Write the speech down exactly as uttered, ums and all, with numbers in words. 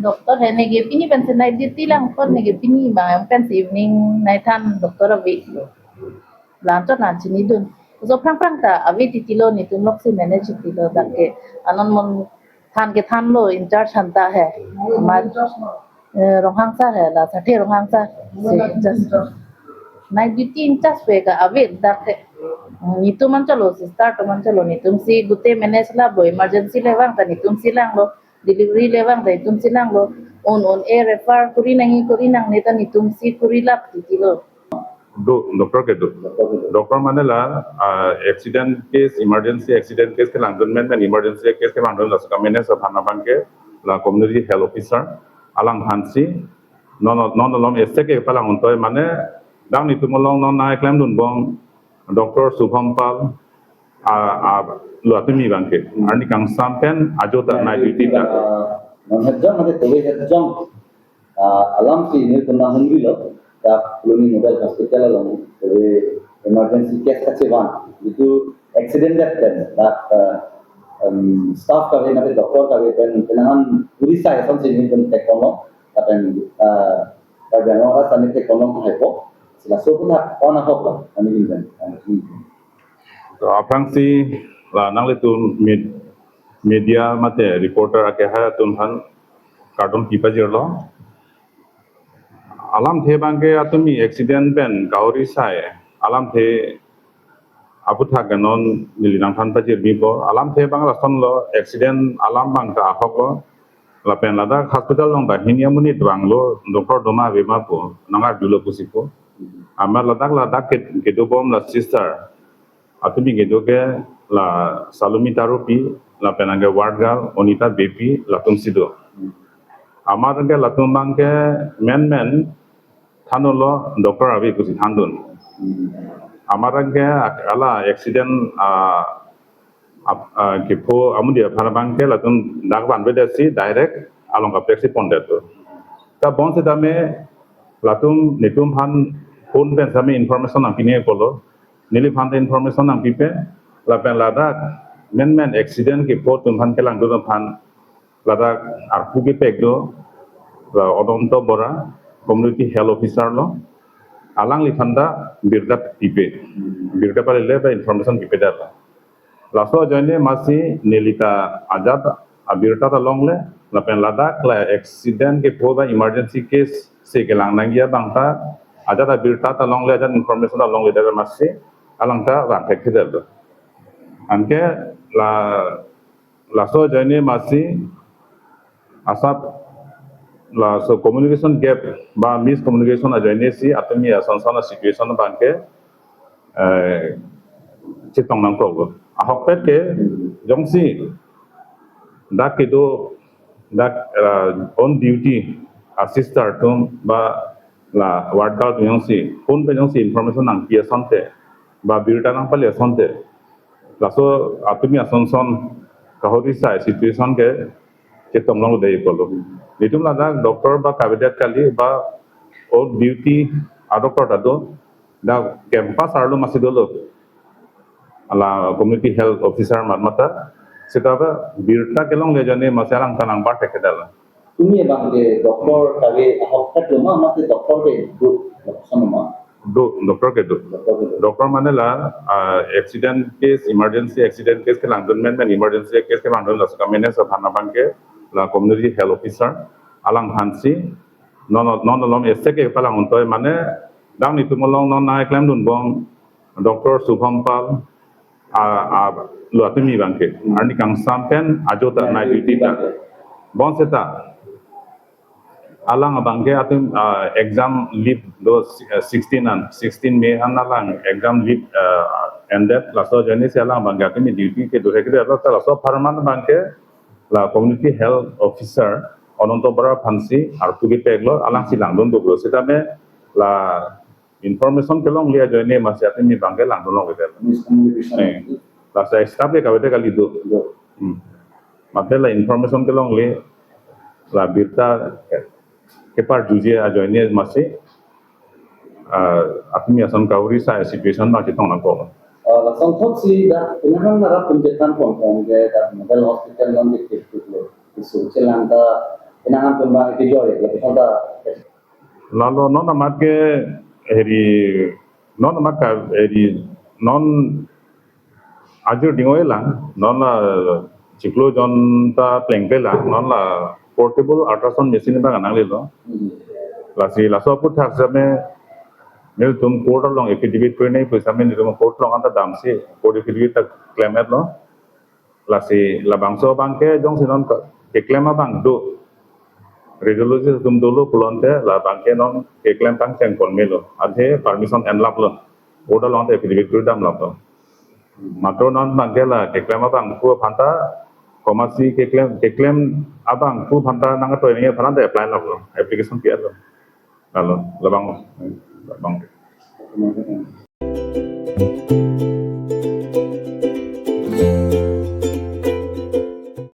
Doctor he neke pini pensi night duty lang pon, neke pini bang pensi evening night than doctor ave lo. Lanchot lan chinidun. So phrang phrang ta ave titi lo, netum loksi manage titi lo, dak ke anon mon than kethan lo in charge aphan ta he. Amat, eh, Ronghang sir he, la Sathe Ronghang sir si in charge. Night duty in charge pe ke ave dak ke. Netum anchot lo, sister atum anchot lo, netumsi gute manage la bo, emergency le vang ta netumsi lang lo, delivery le vang ta netumsi lang lo, un un-e refer kuri nangji kuri nangne ta netumsi kuri lap titi lo. Do, doctor ke do. Doctor mane la, ah, accident case, emergency accident case kelangdun, men men emergency case kelangdun, laso ka-manage aphan abang ke la community health officer alangphansi non non alom ese ke palang untoi, mane dak netum along non nangklemdunbom Doctor Shubham Pal, ah, ah, lo atumi abang ke. Arni kangsam pen ajo ta night duty ta. Non hejong mate towe hejong, ah, alamsi netum nang hunbi lo, dak Phuloni Model Hospital along towe emergency case kachevan, jitu accident death pen, dak, ah, em, staff kave mate doctor kave pen, penang an kuri sai asonsi netum theklong, lapen, ah, Karbi Anglong arat ta netheklong haipo, sila sopo thak on ahok lo, kami ginjan, kami ginjan. To aphrangsi la nanglitum med-, media mate reporter akehai atum aphan kardom pipajirlo. Alamthe abang ke atumi accident pen kahori sai alamthe aputhak ke non neli nangphan pajirbipo. Alamthe abang lason lo, accident alam abang ta ahok lo. Lapen ladak hospital along ta hini amonit vanglo, doctor doma ave ma pu, nang-arjulo pusi pu. Amat ladak ladak ke, kedobom la sister atumi kedo ke la Salumi Tarupi, lapen anke ward girl Onita Beypi, latumsi do. Amat anke latum abang ke men men than-o lo, doctor ave pusi thandun. Amat anke ak-, ala accident, ah, ap-, ah, kepho amonit aphan abang ke latum dak vanvedetsi direct along kaprek si pondet do. Ta bonsitame latum netum aphan phone pen sami information nangpineko lo. Neliphan ta information nangpipe, lapen ladak men men accident kepho atum aphan kelangdun aphan ladak arpu kepek do, la Odonto Bora, community health officer lo, alangliphan ta birta pipe, birta palile ba information pipedet lo. Laso ajoine masi neli ta ajat abirta ta longle, lapen ladak la accident kepho ba emergency case si kelang nangji abang ta ajat abirta ta longle, ajat information ta longledet masi alang ta vang thekthedet lo. Anke la laso ajoine masi asap laso communication gap ba miscommunication ajoine si atumi ason son a-situation abang ke, eh, chetong nangkok lo. Ahokpet ke jongsi dak kedo, dak, eh, on duty a-sister atum ba la ward girl atum jongsi phone pen jongsi information nangpi asonte ba birta nangpale asonte, laso atumi ason son kahori sai situation ke chetong longledetpo lo. Netum ladak doctor ba kavedet kali ba off duty a-doctor ta do, dak campus arlo masi dolo, ala community health officer mat mata, seta ba birta kelongle ajoine masi alang ta nangbar thekthedet lo. Tumi abang ke doctor kave ahokpet lo ma, mate doctor ke do, lapuson lo ma? Do, doctor ke do. Doctor ke do. Doctor mane la, ah, accident case, emergency accident case kelangdun, men men emergency case kelangdun, laso ka-manage aphan abang ke la community health officer alangphansi non non alom ese ke palang untoi, mane dak netum along non nangklemdunbom Doctor Shubham Pal, ah, ah, lo atumi abang ke. Arni kangsam pen ajo ta night duty ta. Bonseta alang abang ke atum, ah, exam leave do, eh, sixteen an, sixteen May an alang exam leave, eh, ended, laso ajoine si alang abang ke atumi duty kedo thekthedet lo, ta laso apharman abang ke la community health officer Odonto Bora aphansi arpu kepek lo, alangsi langdun duk lo. Sitame la information kelongle ajoine masi atumi abang ke langdun longledet. Miscommunication. Eh, laso staff ke kavedet kali do. Do. Hmm. Mate la information kelongle, la birta ke, keparjuje ajoine masi, ah, atumi ason kahori sai situation abang chetong nangkok. Ah, lason thotsi dak penang an arat atum chethan ponpon ke dak Model Hospital non dikit lo. Isu chelang ta Inang antum bang kejoi, lapuson ta. Lalo non amat ke heri, non amat ka heri, non ajir dingoi lang, non la chiklo jon ta plengple lang, non la portable ultrasound machine bang nanglelo. Hmm. Lasi laso aphuthak same nelitum court along affidavit kuri nangji pu same nelitum court along anta damsi court affidavit ta klem-etlo. Lasi labangso abang ke jongsi non ke, keklem abang do, radiologist atum dolo pulote labang ke non keklem pangcheng pon melo. Athe permission enlaplo. Court along te affidavit kuri damlaplo. Matro non abang ke la keklem abangphu aphan ta, komatsi keklem, keklem abangphu aphan ta nangkatoi nangji aphan ta apply laplo. Application pi-etlo. Lalo, labang, labang.